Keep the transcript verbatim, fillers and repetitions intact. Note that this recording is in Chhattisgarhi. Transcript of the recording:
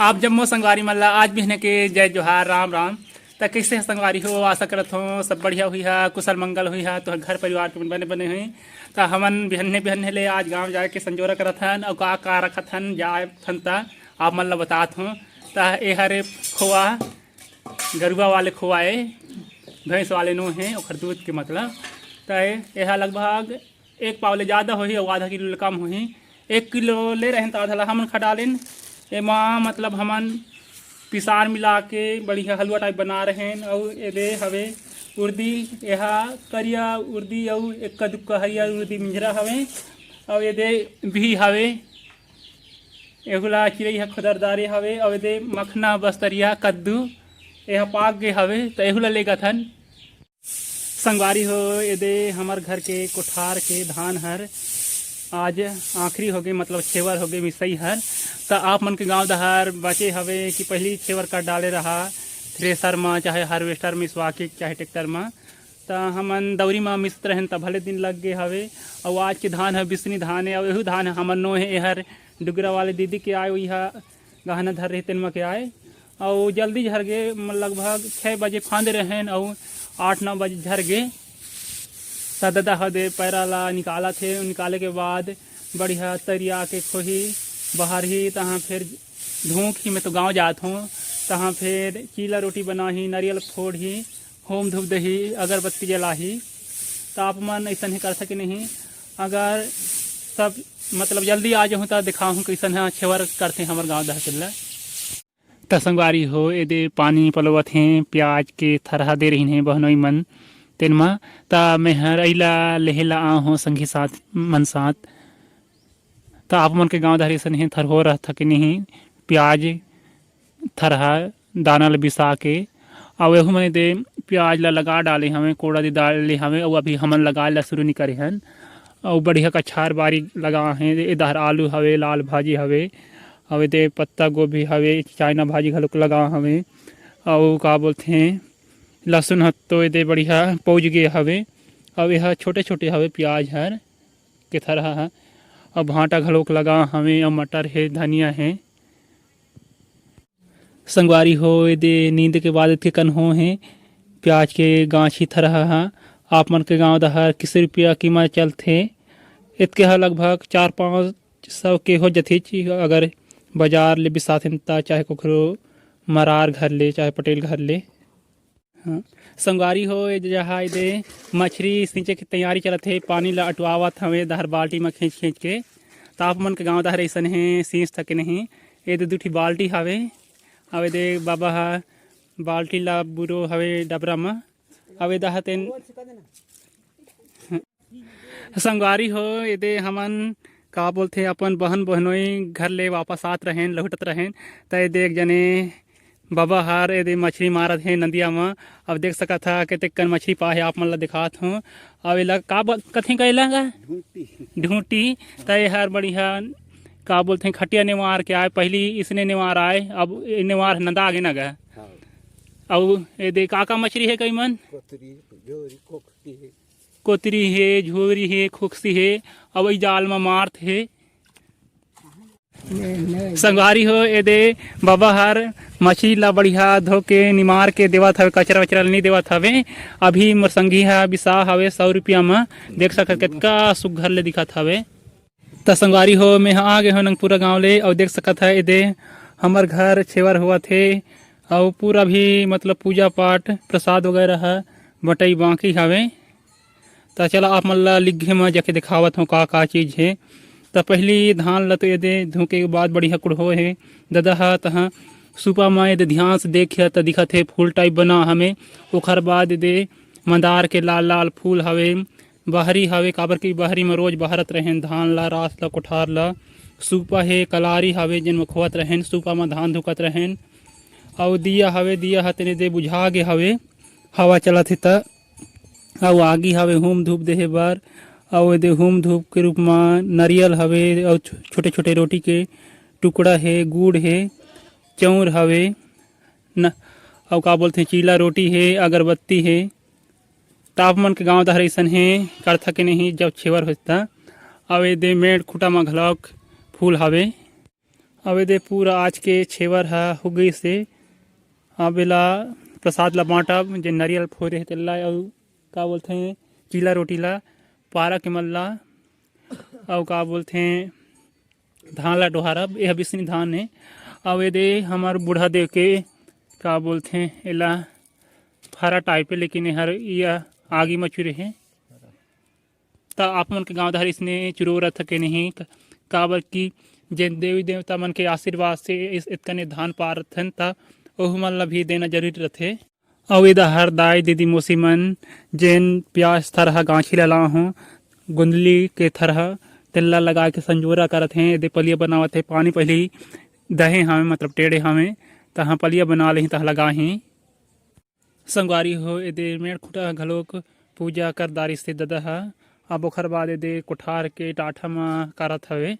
आप जम्मो संगवारी मन ला आज बिहने के जय जोहार, राम राम। त कइसे हे संगवारी हो? आशा करत हों सब बढ़िया हुई हा, कुशल मंगल हुई हा, तोहर घर परिवार के मन बने बने हुई। त हमन बिहन्ने बिहन्ने ले आज गांव जाए के संजोरा करत हन, अउ का का रखत हन, जाए हन त आप मन ला बतात हों। त ए हरे खोआ, गरुआ वाले खोआ ए, भैंस वाले नो हे, ओखर दूध के मतलब। त ए, एहा लगभग एक पाव ले जादा होही अउ आधा किलो ले कम होही। एक किलो ले रहेन त आधा ला हमन खा डालेन। एमा मतलब हमन पिसान मिला के बढ़िया हलवा टाइप बना रहेन। अउ एदे हवे उर्दी, एहा करिया उर्दी अउ एक्का दुक्का हरियर उर्दी मिंजरा हवे। अउ एदे भी हवे, एहू ला चिरई ह खुदर डारे हवे। अउ एदे मखना बस्तरिया कद्दू, एहा पाक गे हवे, त एहू ला लेगथन। संगवारी हो, एदे हमर घर के कोठार के धान हर आज आखिरी होगे, मतलब छेवर होगे मिसई हर। त आप मन के गांव डहर बचे हवे कि पहिली छेवर कर डाले रहा, थ्रेसर म, चाहे हार्वेस्टर मिसवा के, चाहे ट्रैक्टर म। त हमन दौरी म मिसत रहेन, त भले दिन लग गे हवे। अउ आज के धान ह बिसनी धान ए, अउ एहू धान ह हमर नो हे, एहर डुगरा वाले दीदी के आय, उही ह गहना धर रहे, तेन म के आय। अउ जल्दी झर गे, म-, लगभग छः बजे फांदे रहेन, अउ आठ नौ बजे झर गे। त ददा ह दे पैरा ला निकालत हे, निकाले के बाद बढ़िया तरिया के खोही, बहारही, तहाँ फिर धूंकही। मैं तो गांव जात हों, तहाँ फिर चीला रोटी बनाही, नारियल फोड़ही, होम धूप देही, अगरबत्ती जलाही। त आप मन अइसन हे करथा कि नहीं? अगर सब मतलब जल्दी आ जाहूँ त दिखाहूँ कइसन ह छेवर करथे हमर गांव दहकल्ला। त संगवारी हो, एदे पानी पलोवत हे, प्याज के थरहा दे रहिन हे बहनोई मन, तेन म। त मेहर अइला लेहे ला आ हों संगी साथ मन साथ। त आप मन के गांव दहर अइसन हे, थरहो रहथा कि नहीं, प्याज थरहा दाना ल बिसा के, अउ एहू मने दे प्याज ल लगा डाले हवे, कोड़ा दे डाले हवे, अउ अभी हमन लगाए ल शुरू नी करे हन। अउ बढ़िया कछार बारी लगा हे, ए डहर आलू हवे, लाल भाजी हवे, अउ एदे पत्ता गोभी हवे, चाइना भाजी घलोक लगा हवे, अउ का बोलथे, लहसुन ह तो एदे बढ़िया पौज गे हवे, अउ एहा छोटे-छोटे हवे प्याज हर के थरहा ह, अउ भांटा घलोक लगा हवे, अउ मटर हे, धनिया हे। संगवारी हो, एदे नींद के बाद एतके कन हो हे, प्याज के गांछी थरहा ह। आप मन के गांव डहर किस रुपया कीमत चलथे? एतके ह लगभग चार पाँच सौ के हो जथे, अगर बाजार ले बिसाथेन त, चाहे कोखरो मरार घर ले, चाहे पटेल घर ले। हाँ। संगवारी हो, ए जहाँ एदे मछरी सींचे के तैयारी चलत हे, पानी ला अटवावत हवे डहर बाल्टी म खींच खींच के। त आप मन के गांव डहर अइसन हे, सींचथा के नहीं? एदे दू ठी बाल्टी हवे, अउ एदे बाबा ह बाल्टी ला बुरो हवे डबरा म, अउ एदे ह तेन संगवारी हो, एदे हमन का बोलथे, अपन बहन बहनोई घर ले वापस आत रहेन, लहुटत रहेन, त एदे एक जने बबा हर एदे मछरी मारत हे नदिया म। अब देख सकत हा, कतेक कन मछरी पाहे, आप मन ला दिखात हों। अब एला का ब-, कथे का एला का? ढूंटी। ढूंटी। त एहर बढ़िया, का बोलथे, खटिया नेवार के आय, पहिली इसने नेवार आय, अब ए नेवार नंदा गे ना गा। हाँ। अउ एदे का का मछरी हे कई मन? कोतरी, झोरी, कोखसी हे। कोतरी हे, झोरी हे, खोकसी हे, अउ ई जाल म मारत हे। संगवारी हो, एदे बबा हर मछली ला बढ़िया धो के निमार के देवत हवे, कचरा वचरा ला नइ देवत हवे। अभी मोर संगी ह बिसा हवे सौ रुपया म, देख सकत कतका सुग्घर ले दिखत हवे। त संगवारी हो, मैं ह आ गे हो नंगपुरा गांव ले, अउ देख सकत ह एदे हमर घर छेवर होवत हे, अउ पूरा भी मतलब पूजा पाठ, प्रसाद वगैरह ह बटई बाकी हवे। त चला आप मन ला लिग्घे म जाके देखावत हों का का चीज हे। त पहिली धान ल तो एदे धोके के बाद बढ़िया कुड़हो हे। ददा ह तहाँ सुपा म एदे ध्यान से देखिया त दिखत हे फूल टाइप बना हमे। ओखर बाद एदे मंदार के लाल लाल फूल हवे, बहरी हवे, काबर कि बहरी म रोज बहरत रहेन धान ला, रास ला, कोठार ला। सुपा हे, कलारी हवे, जेन म खोवत रहेन, सुपा म धान धुकत रहेन। अउ दिया हवे, दिया ह तेने दे बुझा गे हवे, हवा चलत हे त। अउ आगी हवे हूम धूप देहे बर, अउ एदे हूम धूप के रूप म नरियल हवे, अउ छो-, छोटे-छोटे रोटी के टुकड़ा हे, गुड़ हे, चौंर हवे, न, अउ का बोलथे, चीला रोटी हे, अगरबत्ती हे। त आप मन के गांव डहर अइसन हे, करथा के नहीं, जब छेवर होथे त। अउ एदे मेड़ खूंटा म घलौक फूल हवे। अब एदे पूरा आज के छेवर ह हो गइस हे। अब एला प्रसाद ला बांटब, जे नरियल फोरे हे तेला, अउ का बोलथे, चीला रोटी ला पारा के मन ला, अउ का बोलथे, धान ला डोहारब। ए ह बिसनी धान हे। अउ एदे हमर बूढ़ा देव के का बोलथे, एला फरा टाइप हे, लेकिन एहर इया आगी म चुरे हे। त आप मन के गांव डहर इसने चुरो रथ के नहीं, काबर कि जेन देवी देवता मन के आशीर्वाद से इस इतकने धान पारथन, त ओहू मन ला भी देना जरूरी रथे। अउ एदा हर दाई दीदी मौसी मन जेन प्याज थरहा गांछी ला लाए हों, गोंदली के थरहा, तेला लगा के संजोरा करत हें। एदे पलिया बनावत हे, पानी पहिली दहे हावे, मतलब टेढ़े हावे, तहां पलिया बना लेही, तहां लगा ही। संगवारी हो, एदे मेड़ खूंटा घलोक पूजा कर दारिस हे ददा ह। अब ओखर बाद एदे कोठार के टाठा म करत हवे।